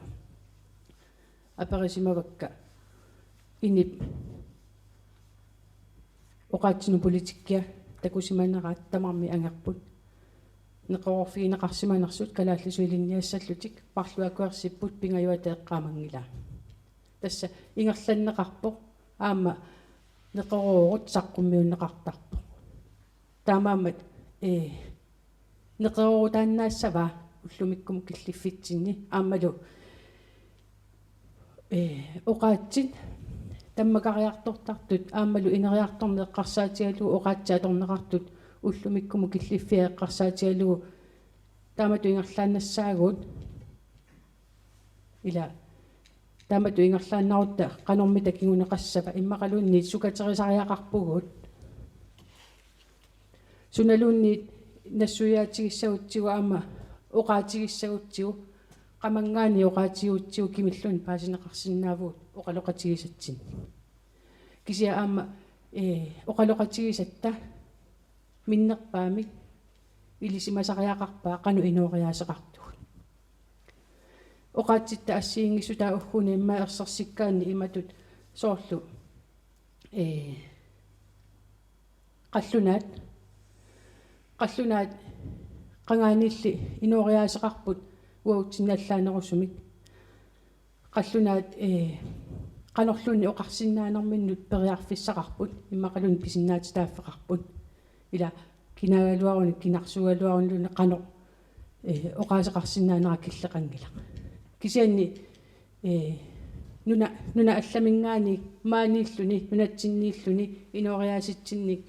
aperisimavakka: Inip oqaatsinut politikkia takusimaneraat tamarmik angerput. Neqeroorfigineqarsimanersut kalaallisut ilinniassallutik marluk akuersipput, pingajuata eqqaamanngilaa. Tassa ingerlanneqarpoq, aamma neqeroorut saqqummiunneqartarpoq. Taamaammat, ee, neqeroorutaannaassavaa ullumikkumut killiffitsinni, aammalu, ee, oqaatsit tammakariartortartut aammalu ineriartorneq eqqarsaatigalugu oqaatsit atorneqartut ullumikkumut killiffiat eqqarsaatigalugu taamatut ingerlaannassaagut. Ila taamatut ingerlaannarutta qanormita kinguneqassava, immaqaluunniit sukaterisariaqarpugut. Sunaluunniit nassuiaatigissagutsigu aamma oqaatigissagutsigu, qamanngaanniit oqaatigigutsigu kimilluunniit paasineqarsinnaavugut oqaloqatigisatsinnik. Kisianni aamma, ee, oqaloqatigisatta minnerpaamik ilisimasariaqarpaa qanoq inooriaaseqartugut. Oqaatsitta assigiinngissutaat ugguuna immaqa ersersikkaanni imatut soorlu, ee, qallunaat, qallunaat qangaaniilli inooriaaseqarput uagutsinnut allaanerusumik. Qallunaat, ee, qanorluunniit oqarsinnaanerminnut periarfissaqarput, immaqaluunniit pisinnaatitaaffeqarput. Ila kinaagaluarunik, kinarsuugaluaruniluunniit qanoq, ee, oqaaseqarsinnaanera killeqanngilaq. Kisianni, ee, nuna, nuna allaminngaanniit maaniilluni, nunatsinniilluni, inooriaasitsinnik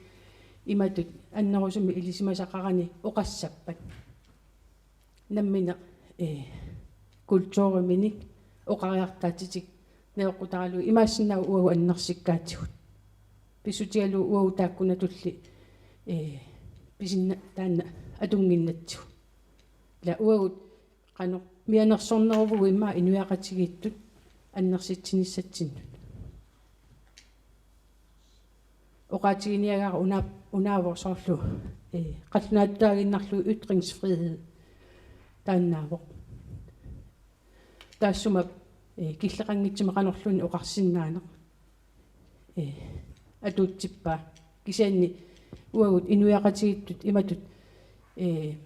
imatut annerusumik ilisimasaqarani oqassappat. Nammineq, ee, kulturiminik oqariartaatitik najoqqutaralugu imaassinnaavoq uagut annersikkaatigut. Pissutigalugu uagut taakkunatulli, ee, pisinna-, taanna atunnginnatsigu. Ila uagut qanoq mianersorneruvugut immaqa inuiaqatigiittut annersitsinissatsinnut. Oqaatiginiagara una-, unaavoq soorlu, ee, qallunaatutaaginnarlugu ytringsfrihed taannaavoq. Taassuma, ee, killeqanngitsumik qanorluunniit oqarsinnaaneq, ee, atuutsippaa. Kisianni uagut inuiaqatigiittut imatut, ee,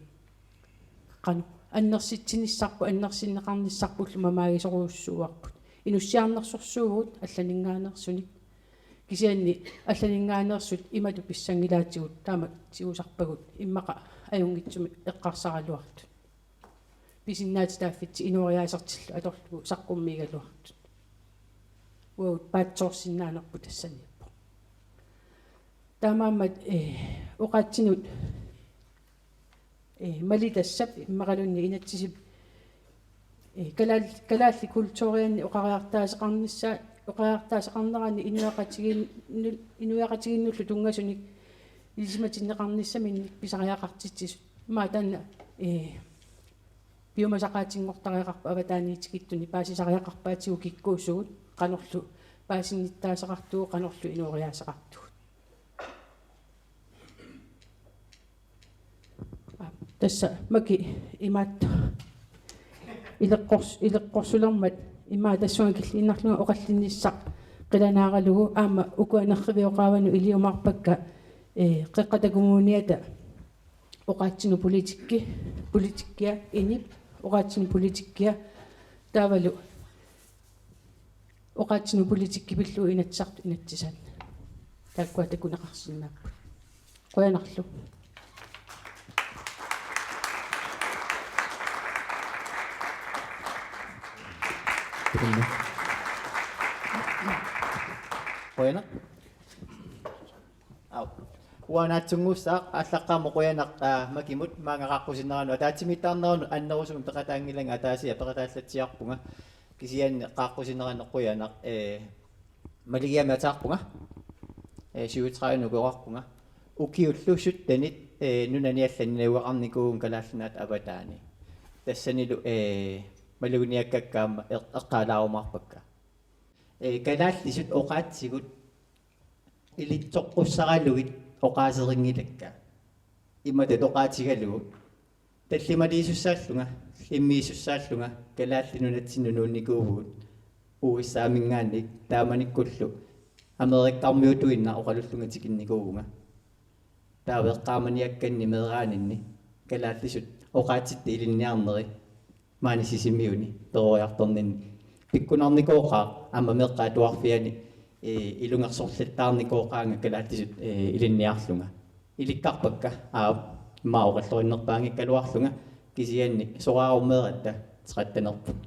qanoq annersitsinissarput, annersinneqarnissarpullu mamaagisorujussuuarput. Inussiarnersorsuuvugut allaninngaanneersunik. Kisianni allaninngaanneersut imatut pissanngilaatigut, taama tigusarpagut immaqa ajunngitsumik eqqarsaraluartut. Pisinnaatitaaffitsi inooriaasertillu atorlugu saqqummiigaluartut. Uagut paatsoorsinnaanerput tassaniippoq. Taamaammat, ee, oqaatsinut, ee, malitassap immaqaluunniit inatsisip, ee, kalaal-, kalaallit kulturianni oqariartaaseqarnissaa-, oqariartaaseqarnerani inuiaqatigiinnu-, inuiaqatigiinnullu tunngasunik ilisimatinneqarnissaminnik pisariaqartitsisut. Immaqa taanna, ee, piumasaqaatinngortariaqarpoq avataaniit tikittunik, paasisariaqarpaatigut kikkuusugut, qanorlu paasinnittaaseqartugut, qanorlu inooriaaseqartugut. Tassa Maki imaattoq ileqqors-, ileqqorsulermat immaqa tassunga killiinnarlunga oqallinnissaq qilanaaralugu, aamma ukua nerrivioqaavanut iliumaarpakka, ee, Qeqqata Kommuniata oqaatsinut politikki-, politikkia, Inip oqaatsinut politikkia, taavalu oqaatsinut politikki pillugu Inatsisartut Inatsisaat. Taakkua takuneqarsinnaapput. Qujanarlu. Qujanaq. Au. Uanga naatsunnguussaaq, aallaqqaammut qujanaq, aa, Makimut maanga qaaqqusineranut ataatsimiittarneranut annerusumik peqataanngilanga, ataasiaq peqataallatsiarpunga. Kisianni qaaqqusinerani qujanaq, ee, Maligiami ataarpunga. Ee, syvogtredive-nut oqarpunga. Ukiullu syttenit, ee, nunani allani najugaqarnikuuvunga Kalaallit Nunaata avataani. Tassanilu, ee, maluginiakkakka aamma eq-, eqqaalaarumaarpakka. Ee, kalaallisut oqaatsigut ilitsoqqussaralugit oqaaserinngilakka. Imatut oqaatigalugu: tallimaliisussaallunga, limmiisussaallunga, Kalaallit Nunatsinnut nuunnikuuvugut U S A-minngaanniit, taamanikkullu Amerikkarmiutuinnaq oqalullunga tikinnikuuvunga. Taava eqqaamaniakkanni meeraaninni kalaallisut oqaatsitta ilinniarneri maani Sisimiuni peroriartorninni pikkunarnikooqaaq, aamma meeqqat atuarfianni, ee, ilungersorluttaarnikooqaanga kalaallisut, ee, ilinniarlunga. Ilikkarpakka, aap, immaqa oqallorinnerpaanngikkaluarlunga, kisianni soraarummeeratta tretten-erput.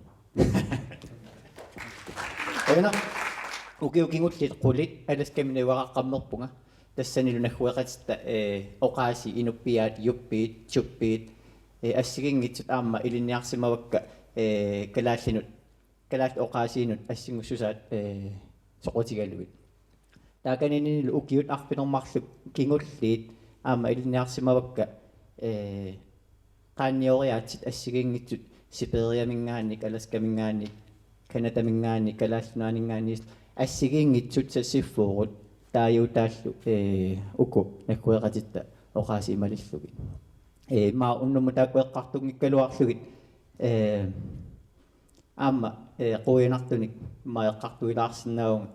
Una ukiut kingulliit qulit Alaskami najugaqaqqammerpunga. Tassanilu naggueqatitta, ee, oqaasii: inuppiaat, yuppiit, tjuppiit, ee, assigiinngitsut aamma ilinniarsimavakka, ee, kalaallinut, kalaallit oqaasiinut assingusussaat, ee, soqutigalugit. Taakaninninilu ukiut arfineq-marluk kingulliit aamma ilinniarsimavakka, ee, qaannioriaatsit assigiinngitsut Siberiaminngaanniit, Alaskaminngaanniit, Canadaminngaanniit, Kalaallit Nunaanninngaanniit, assigiinngitsut sassiffiugut taaguutaallu, ee, uku naggueqatitta oqaasii malillugit. Ee, immaqa unnummut taakku eqqartunngikkaluarlugit, ee, aamma, ee, quianartunik immaqa eqqartuilaarsinnaavunga,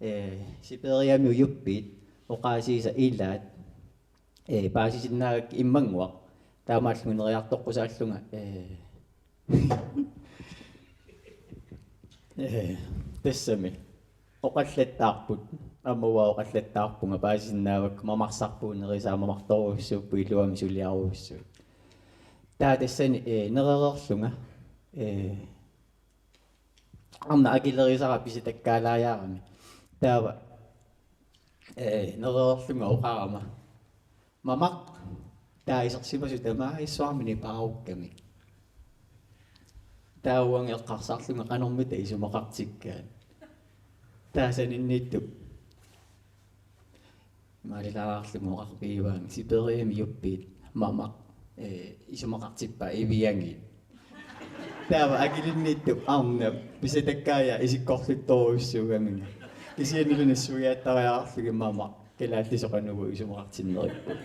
ee, Siberiamiut yuppiit oqaasiisa ilaat, ee, paasisinnaagakkit immannguaq, taamaalillunga neriartoqqusaallunga, ee, ee, tassami oqallattaarput, aamma uanga oqallattaarpunga, paasisinnaavakka, mamarsarpugut, nerisaat mamartorujussuupput, iluamik suliarujussuit. Taava tassani, ee, nerereerlunga, ee, arnaq akilerisara pisitakkaalaariarami. Taava, ee, nerereerlunga oqarama: Mamaq, taava isersimasut tamaat issuarmini paarukkamik. Taava uanga eqqarsarlunga qanormita isumaqartikkaat. Taava saninniittup maalilaarlunga oqarfigivaanga: Siberiamiut yuppiit, mamaq, ee, isumaqartippaat iviangiit. Taava akilinniittup arnap pisitakkaaja isikkorluttorujussuugaminga. Kisiannili nassuiaattariaqarlugit mamaq kalaallisut qanoq isumaqartinneripput.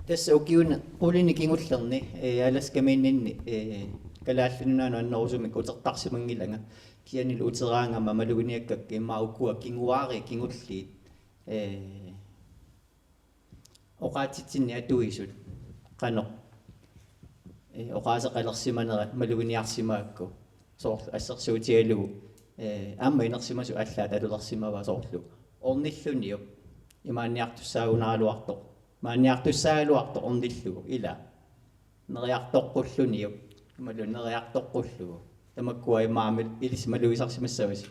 Tassa ukiuni qulini kingullerni, ee, Alaskamiinninni, ee, Kalaallit Nunaannut annerusumik utertarsimanngilanga. Kisiannili uteraangama maluginiakkakka immaqa ukua kinguaariit kingulliit, ee, oqaatsitsinni atuisut qanoq, ee, oqaaseqalersimanerat maluginiarsimagakku. Soorlu assersuutigalugu, ee, aamma inersimasut allaat talulersimavaat, soorlu ornilluniuk imaanniartussaagunaraluartoq, imaanniartussaagaluartoq ornillugu, ila neriartoqqulluniuk, imaluunniit neriartoqqullugu. Tamakkua immaqa ilissi malugisarsimassavasi.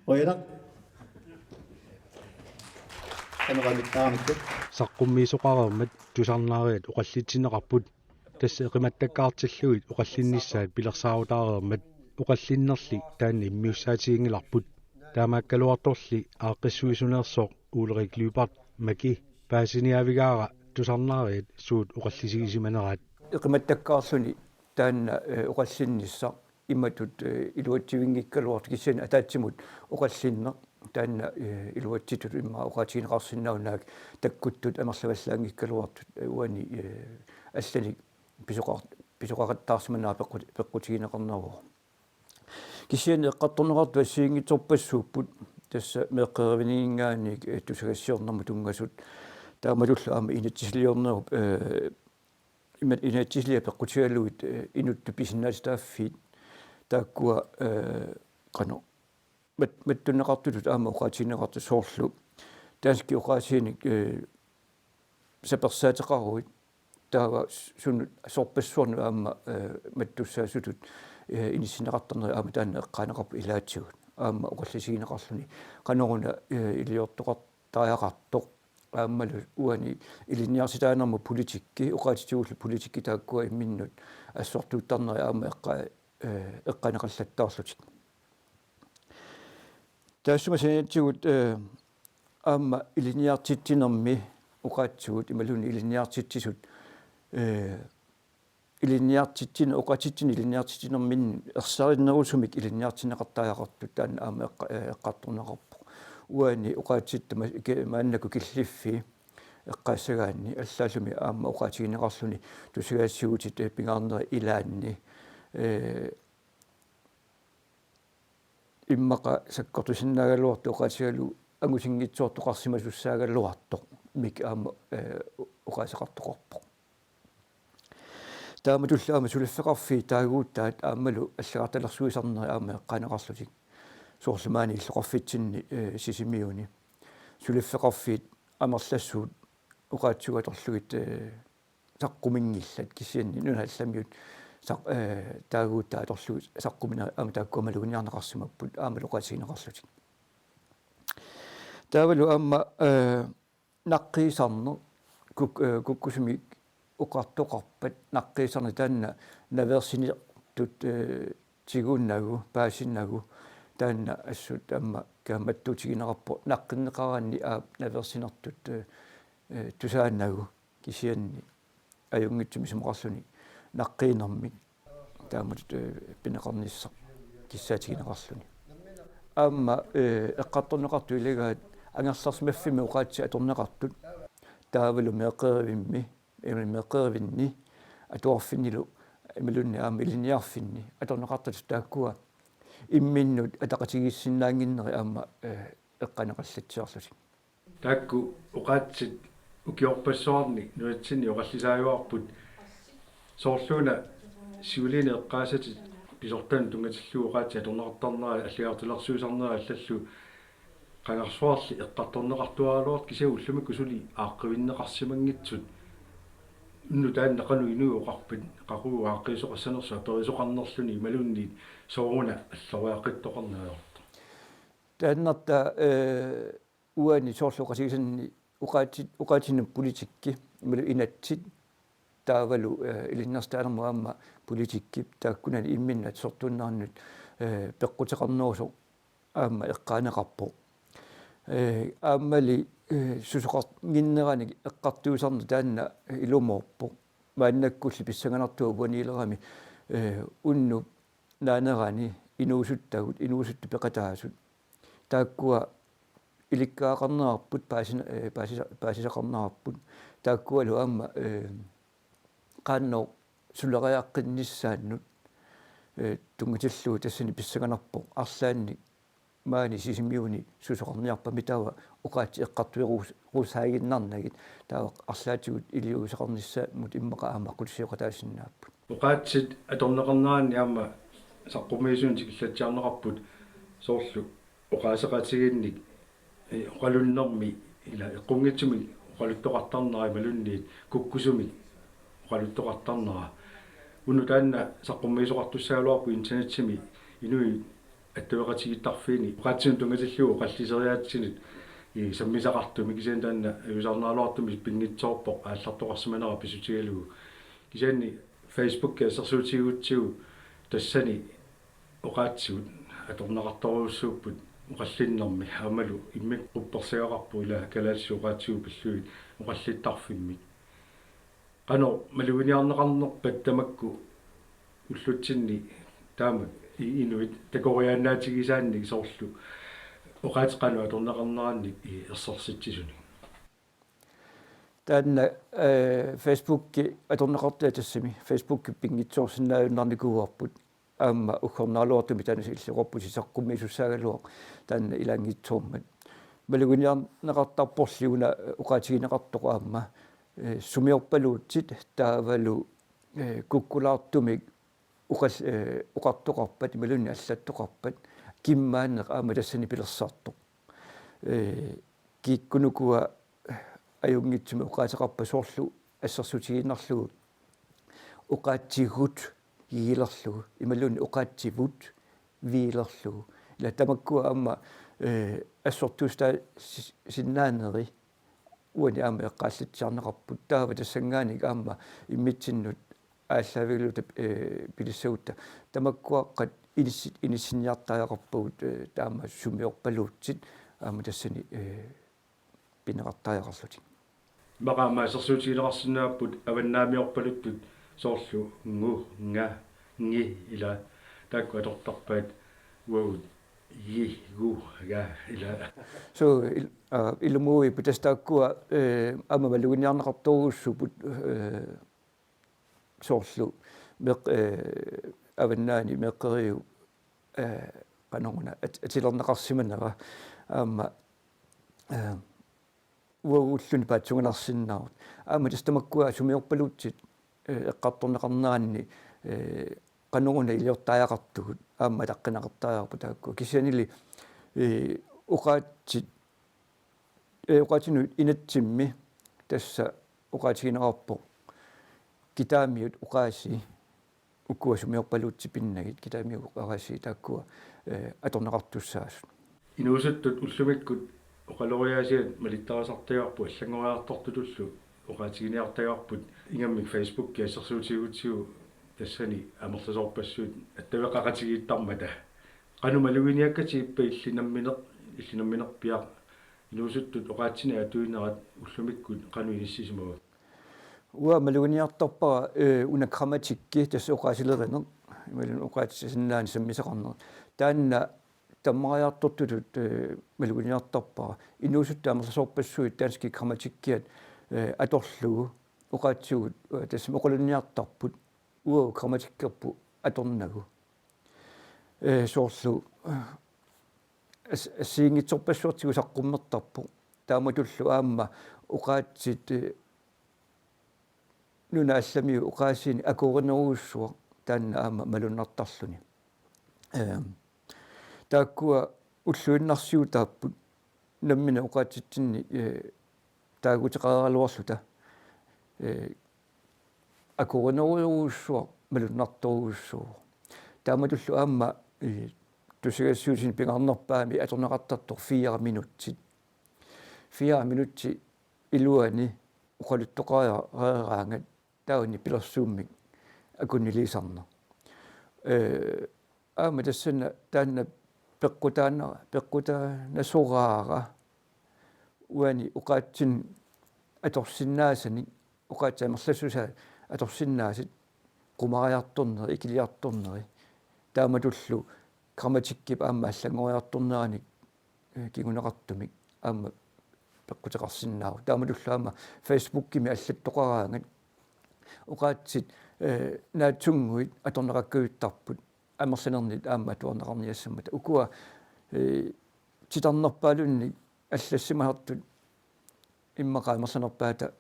Qujanaq. Qanoq amittaarnikkut. Saqqummiisoqareermat tusarnaariat oqallitsineqarput. Tassa eqimattakkaartillugit oqallinnissaat pilersaarutaareermat. Oqallinnerli taanna immiussaatiginngilarput. Taamaakkaluartorli aaqqissuisuneersoq Ulrik Lyberth, Maki, paasiniaavigaara tusarnaariat suut oqallisigisimaneraat. Eqimattakkaarluni taanna, eh, oqallinnissaq imatut, eh, iluatsivinngikkaluartoq, kisianni ataatsimut oqallinneq taanna, eh, iluatsitut immaqa oqaatigineqarsinnaavoq, naak takkuttut amerlavallaanngikkaluartut, eh, uani, eh, allanik pisoqar-, pisoqaqattaarsimanera peqqut-, peqqutigineqarneruvoq. Kisianni eqqartorneqartut assigiinngitsorpassuupput, tassa meeqqerivininngaanniit, eh, tusagassiornermut tunngasut, taamatullu aamma inatsisiliornerup, eh, ima-, inatsisiliat peqqutigalugit, eh, inuttut pisinnaatitaaffiit, taakkua, eh, qanoq mat-, mattunneqartutut aamma oqaatigineqartut, soorlu danskit oqaasiinik, eh, sapersaateqaruit, taava s-, sunut sorpassuarnut aamma, eh, mattussaasutut, eh, inissinneqartarneri aamma taanna eqqaaneqarpoq ilaatigut. Aamma oqallisigineqarluni qanoruna, eh, iliortoqartariaqartoq. Aammalu uani ilinniartitaanermut politikki, oqaatsitigullu politikki, taakkua imminnut assortuuttarneri aamma eqqa-, eh, eqqaaneqallattaarlutik. Taassuma saniatigut, eh, aamma ilinniartitsinermi oqaatsigut imaluunniit ilinniartitsisut, eh, ilinniartitsineq, oqaatsitsinnik ilinniartitsinerminni ersarinnerusumik ilinniartinneqartariaqartut taanna aamma eqqa-, eh, eqqartorneqarpoq. Uani oqaatsit tama-, ke-, maannakkut killiffii eqqaassagaanni allaallumi aamma oqaatigineqarluni tusagassiuutit, eh, pingaarnerit ilaanni, eh, immaqa sakkortusinnaagaluartoq oqaatigalugu angusinngitsoortoqarsimasussaagaluartoq mik aamma, eh, oqaaseqartoqarpoq. Taamatullu aamma suliffeqarfiit taaguutaat aammalu allagartalersuisarnerit aamma eqqaaneqarlutik. Soorlu maani illoqarfitsinni, eh, Sisimiuni. Suliffeqarfiit amerlassuut oqaatsigut atorlugit, eh, saqqumminngillat kisianni nunat allamiut saq-, eh, taaguutaat atorlugit saqqummina-, aamma taakkua maluginiarneqarsimapput aamma oqaatigineqarlutik. Taavalu aamma, eh, naqqiisarneq kuk-, eh, kukkusumik oqartoqarpat naqqiisarneq taanna naveersinertut, eh, tigunagu, paasinnagu, taanna assut aamma kaammattuutigineqarpoq naqqinneqaraanni aap naveersinertut, eh, eh, tusaanagu kisianni ajunngitsumik isumaqarluni naqqiinermik taamatut, eh, pineqarnissaq kissaatigineqarluni. Aamma, eh, eqqartorneqartut ilagaat angerlarsimaffimmi oqaatsit atorneqartut taavalu meeqqerivimmi, eh, meeqqerivinni atuarfinnilu imaluunniit aamma ilinniarfinni atorneqartut taakkua imminnut ataqatigiissinnaannginnerit aamma, eh, eqqaaneqallatsiarlutik. Taakku oqaatsit ukiorpassuarni nunatsinni oqallisaajuarput soorluuna siuliini eqqaasatit pisortanut tunngatillugu oqaatsit atorneqartarnerat allagartalersuisarnerat allallu qangarsuarli eqqartorneqartuaraluartut kisianni ullumikkut suli aaqqivinneqarsimanngitsut. Unnuk taanna qanoq inuit oqarpat qaqugu aaqqiisoqassanersoq aperisoqarnerluni imaluunniit sooruna alloriaqqittoqarneq ajortoq. Taannatta, eh, uani soorlu oqaatigisanni oqaatsit-, oqaatsinnut politikki, imaluunniit inatsit, taavalu, eh, ilinniartitaanermut aamma politikki, taakkunani imminnut sortuunnerannut, eh, peqquteqarnerusoq aamma eqqaaneqarpoq. Eh, aammali, eh, susoqannginneranik eqqartuisarneq taanna ilumoorpoq. Maannakkulli pissanganartuuvoq uaniilerami, eh, unnup naanerani inuusuttagut, inuusuttut peqataasut. Taakkua ilikkagaqarnerarput paasina-, eh, paasisa-, paasisaqarnerarput. Taakkualu aamma, eh, qaannooq suleriaqqinnissaannut, eh, tunngatillugu tassani pissanganarpoq arlaannik maani Sisimiuni susoqarniarpami taava oqaatsit eqqartuerus-, -rusaaginnarnagit taava arlaatigut iliuuseqarnissaanut immaqa aamma qutisioqataasinnaapput. Oqaatsit atorneqarneranni aamma saqqummiisunik tikillatsiarneqarput soorlu oqaaseqatigiinnik, eh, oqalunnermi ila eqqunngitsumik oqaluttoqartarnera imaluunniit kukkusumik oqaluttoqartarnera. Unnuk taanna saqqummiisoqartussagaluarpoq internetsimi inuit attaveqatigiittarfiini oqaatsinik tunngatillugu oqalliseriaatsinik, eh, sammisaqartumik kisianni taanna ajuusaarneraluartumik pinngitsoorpoq aallartoqarsimanera pissutigalugu. Kisianni Facebook assersuutigigutsigu tassani oqaatsigut atorneqartorujussuupput oqallinnermi aammalu immikkut quppersagaqarpoq ila kalaallisut oqaatsigut pillugit oqallittarfimmik. Qanoq maluginiarneqarnerpat tamakku ullutsinni taama i-, inuit takoriaannaatigisaannik soorlu oqaatsit qanoq atorneqarnerannik i-, ersersitsisunik. Taanna, eh, Facebooki atorneqartai tassami, Facebooki pinngitsoorsinnaajunnaarnikuuarput, aamma uggornaraluartumik taanna illoqarputit saqqummiisussaagaluaq taanna ilaanngitsoormat. Maluginiarneqartarporli una oqaatigineqartoq aamma, eh, sumiorpaluutsit taavalu, eh, kukkulaartumik oqal-, eh, oqartoqarpat, imaluunniit allattoqarpat, kimmaanneq aamma tassani pilersartoq. Eh, kikkut ukua ajunngitsumik oqaaseqarpat soorlu assersuutigiinnarlugu oqaatsigut viilerlugu, imaluunniit oqaatsivut viilerlugu. Ila tamakkua aamma, eh, assortuussutaasinnaaneri uani aamma eqqaallatsiarneqarput. Taava tassanngaanniit aamma immitsinnut aallaavigaluta, eh, pilissagutta tamakkuaqqat inissi-, inissinniartariaqarpagut, eh, taama sumiorpaluutsit aamma tassani, eh, pineqartariaqarlutik. Immaqa aamma assersuutigineqarsinnaapput avannaamiorpaluttut Soorlu ngu, nga, ngi ila taakku atortarpaat, uagut gi, gu, ga ila. So il, uh, ilumoorpugut tassa taakkua eh, aamma maluginiarneqartorujussuupput eh, soorlu meq eh, avannaani meeqqeriviup eh, qanoruna at, atilerneqarsimanera aamma eh, uagut ulluni paatsuunganarsinnaavoq. Aamma tassa tamakkua sumiorpaluutsit eh, eqqartorneqarneranni eh, qanoruna iliortariaqartugut aamma ataqqineqartariaqarput taakkua. Kisiannili eh, oqaatsit eh, oqaatsinnut inatsimmi tassa oqaatigineqarpoq kitaamiut oqaasii, ukua sumiorpaluutsit pinnagit, kitaamiut oqaasii taakkua eh, atorneqartussaasut. Inuusuttut ullumikkut oqaloriaasiat malittarisartagarput allanngoriartortutullu oqaatiginiartagarput, ingammik Facebooki assersuutigigutsigu tassani amerlasoorpassuit attaveqaqatigiittarmata. Qanoq maluginiakkatit ippa illit nammineq, illit namminerpiaq inuusuttut oqaatsinik atuinerat ullumikkut qanoq inissisimava? Uanga maluginiartarpara eh, una grammatikki tassa oqaasilerineq, imaluunniit oqaatsisinnaani sammisaqarneq. Taanna tammariartortutut eh, maluginiartarpara. Inuusuttut amerlasoorpassuit danskit grammatikkiat eh, atorlugu oqaatsigut eh, tassami oqalunniartarput uagut grammatikkerput atornagu. Eh, soorlu eh, as, assigiinngitsorpassuartigut saqqummertarpoq. Taamatullu aamma oqaatsit eh, nunat allamiut oqaasiinik akuerinerujussuaq taanna aamma malunnartarluni. Ehm, taakkua ulluinnarsiutaapput nammineq oqaatsitsinni eh, taaguuteqaraluarluta eh, akuerinerujussuaq malunnartorujussuuvoq. Taamatullu aamma eh, tusagassiuutini pingaarnerpaamik atorneqartartoq fire minutsit. Fire minutsit iluani oqaluttoqareeraangat taavani pilersuummik akunniliisarneq. Eh, aamma tassani taanna peqqutaana, peqqutaanasoraara uani oqaatsit atorsinnaasanik, oqaatsit amerlassusaat atorsinnaasat qumariartorneri, ikiliartorneri. Taamatullu grammatikkip aamma allanngoriartorneranik eh, kinguneqartumik aamma peqquteqarsinnaavoq. Taamatullu aamma Facebookimi allattoqaraangat oqaatsit eh, naatsunnguit atorneqakkajuttarput amerlanernit aamma atuarneqarniassammata. Ukua eh, titarnerpaalunnik allassimasartut immaqa amerlanerpaata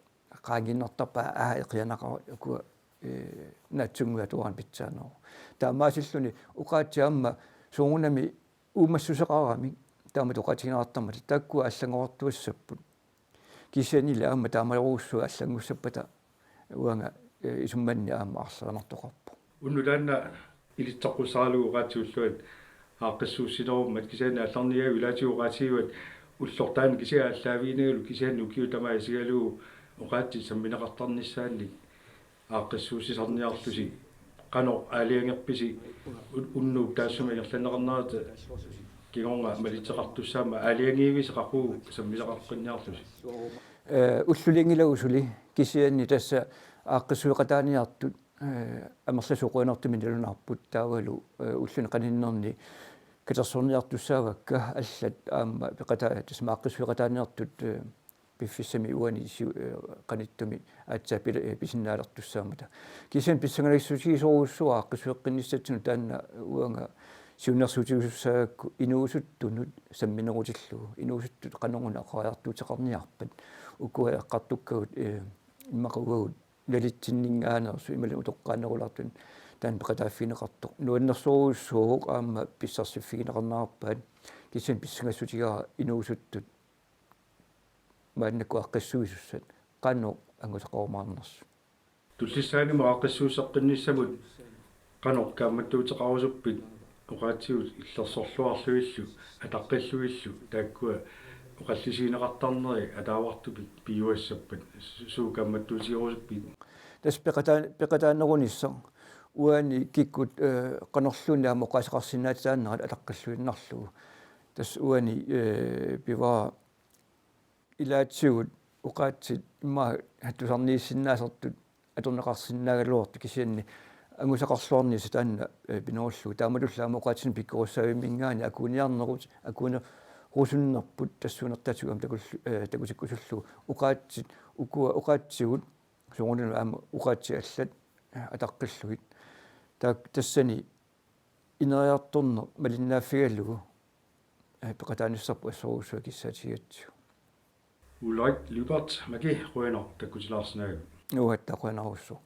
qaangiinnartarpaat, aa, eqianaqaaq ukua eh, naatsunnguit atuaraanni pitsaaneruvoq. Taamaasilluni oqaatsit aamma soorunami uumassuseqaramik taamatut oqaatigineqartarmata taakkua allanngorartuassapput. Kisiannili aamma taamarujussuaq allanngussappata uanga eh, isummanni aamma arlaannartoqarpoq. Unnuk taanna ilitsoqqussaralugu oqaatsit ulluat aaqqissuussinerummat, kisianni aallarniagut ilaatigut oqaatigivat ullortaani kisiat aallaaviginerugalugu kisianni ukiut tamaasa isigalugu oqaatsit sammineqartarnissaannik aaqqissuussisarniarlusi. Qanoq aalajangerpisi un-, unnuup taassuma ingerlanneqarnerata kingorna malitseqartussaammat, aalajangiivisi qaqugu sammisaqaqqinniarlusi? Eh, ullulinngilagut suli, kisianni tassa aaqqissueqataaniartut eh, amerlasuut qujanartumik nalunaarput taavalu eh, ulluni qaninnerni katersorniartussaavakka allat aamma peqataa-, tassa aaqqissueqataaniartut eh, piffissami uani siu-, eh, qanittumi aatsaat pila-, eh, pisinnaalertussaammata. Kisianni pissangalissutigisorujussuuara aaqqissueqqinnissatsinnut taanna uanga siunnersuutigisussaagakku inuusuttunut samminerutillugu, inuusuttut qanoruna oqariartuuteqarniarpat. Ukua eqqartukkagut eh, immaqa uagut nalitsinninngaanneersut imaluunniit utoqqaanerulaartunik taanna peqataaffigineqartoq. Nuannersorujussuuvoq aamma pissarsiffigineqarnerarpaat, kisianni pissangassutigaara inuusuttut maannakkut aaqqissuisussat qanoq angusaqarumaarnersut. Tullissaanimi aaqqissuusseqqinnissamut qanoq kaammattuuteqarusuppit oqaatsigut illersorluarlugillu, ataqqillugillu, taakkua oqallisigineqartarneri ataavartumik piuassappat, su-, suut kaammattuutigerusuppigit? Tassa peqataa-, peqataanerunissaq uani kikkut eh, qanorluunniit aamma oqaaseqarsinnaatitaanerat ataqqilluinnarlugu. Tassa uani eh, pivara ilaatigut oqaatsit immaqa hattusarniissinnaasartut atorneqarsinnaagaluartoq kisianni angusaqarluarniassaaq taanna, eh, pinerullugu. Taamatullu aamma oqaatsinik pikkorissaavimminngaanniit akuiniarnerut, akuinerusunnerput tassuunertatigut aamma takullu-, eh, takutikkusullugu oqaatsit, ukua oqaatsigut soorunami aamma oqaatsit allat, eh, ataqqillugit. Taak-, tassani ineriartorneq malinnaaffigalugu, eh, peqataanissarput assorujussuaq kissaatigigatsigu. Ulrik Lyberth, Maki, qujanaq takkutilaarsinnaagavit. Uatta qujanarujussuaq.